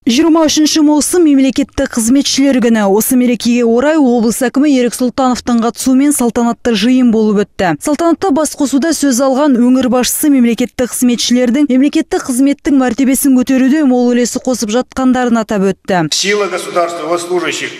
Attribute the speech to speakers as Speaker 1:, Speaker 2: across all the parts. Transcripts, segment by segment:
Speaker 1: 23 маусым мемлекеттік қызметшілер күні. Осы мерекеге орай облыс әкімі Ерік Сұлтановтың қатысуымен салтанатты жиын болып өтті. Салтанатты басқосуда сөз алған өңір басшысы мемлекеттік қызметшілердің мемлекеттік қызметтің мәртебесін көтеруде мол үлесі қосып жатқандарын атап өтті.
Speaker 2: Сила государства госслужащих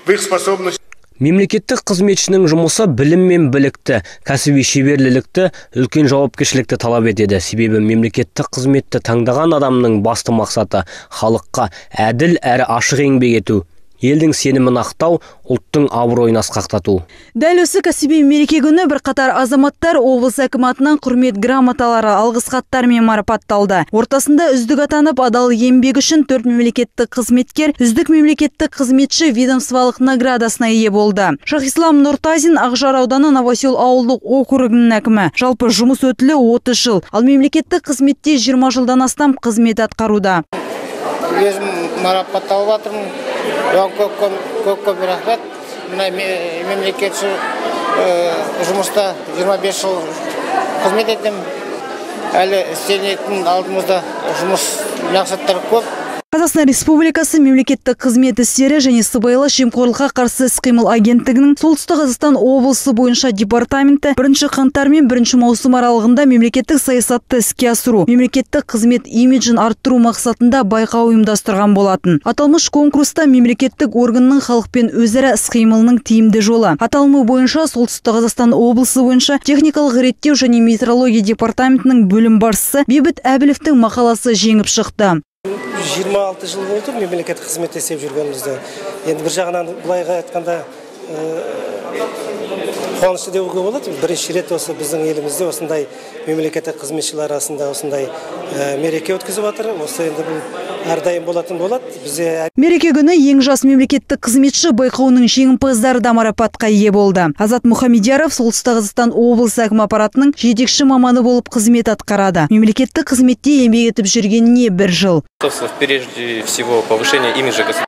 Speaker 2: в их способности.
Speaker 3: Мемлекеттік қызметшінің жұмысы білім мен білікті, кәсіби шеберлікті, үлкен жауапкершілікті талап етеді. Себебі мемлекеттік қызметті таңдаған адамның басты мақсаты халыққа әділ әрі ашық еңбек ету, елдің сенімін ақтау, ұлттың абыройын асқақтату.
Speaker 1: Дәл осы кәсіби мереке күні бірқатар азаматтар облыс әкімі атынан құрмет грамоталары, алғыс хаттармен марапатталды. Ортасында үздік атанып, адал еңбегі үшін 4 мемлекеттік қызметкер үздік мемлекеттік қызметші ведомстволық наградасына ие болды. Шахислам Нұртазин Ақжар ауданы Новосел ауылдық округінің әкімі. Жалпы жұмыс өтілі 30 жыл, ал мемлекеттік қызметте 20 жылдан астам қызмет атқаруда.
Speaker 4: Өзім марапатталып жатырмын. Көп рахмет. Мына мемлекетші жұмыста 25 жыл қызмет еттім. Әлі істелінетін алдымызда жұмыс мақсаттар көп.
Speaker 1: Қазақстан Республикасы мемлекеттік қызмет істері және сыбайлас жемқорлыққа қарсы іс-қимыл агенттігінің Солтүстік Қазақстан облысы бойынша департаменті 1 қаңтар мен 1 маусым аралығында мемлекеттік саясатты іске асыру, мемлекеттік қызмет имиджін арттыру мақсатында байқау ұйымдастырған болатын. Аталмыш конкурста мемлекеттік органның халықпен өзара іс-қимылының тиімді жолы аталымы бойынша Солтүстік Қазақстан облысы бойынша техникалық реттеу және метрология департаментінің бөлім басшысы Бейбіт Әбіловтің мақаласы жеңіп шықты.
Speaker 5: 26 жыл болды мемлекеттік қызметте істеп жүргенімізде. Енді бір жағынан былайға айтқанда қуанышты деуге болады. Бірінші рет осы біздің елімізде осындай мемлекеттік қызметшілер арасында осындай мереке өткізіп жатыр. Осы енді бұл әрдайым болатын болады. Бізде
Speaker 1: мереке күні ең жас мемлекеттік қызметші байқауының жеңімпаздары да марапатқа ие болды. Азат Мұхамедияров Солтүстік Қазақстан облысы әкімі аппаратының жетекші маманы болып қызмет атқарады. Мемлекеттік қызметте еңбек етіп жүргеніне бір жыл.
Speaker 6: Прежде всего повышение имиджа государства.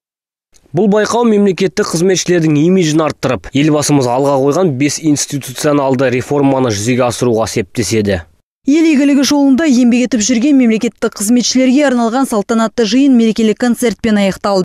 Speaker 3: Бұл байқау мемлекеттік қызметшілердің имиджін арттырып, елбасымыз алға қойған 5 институционалды реформаны жүзеге асыруға септеседі.
Speaker 1: Ел игілігі жолында еңбек етіп жүрген мемлекеттік қызметшілерге арналған салтанатты жиын мерекелік концертпен аяқталды.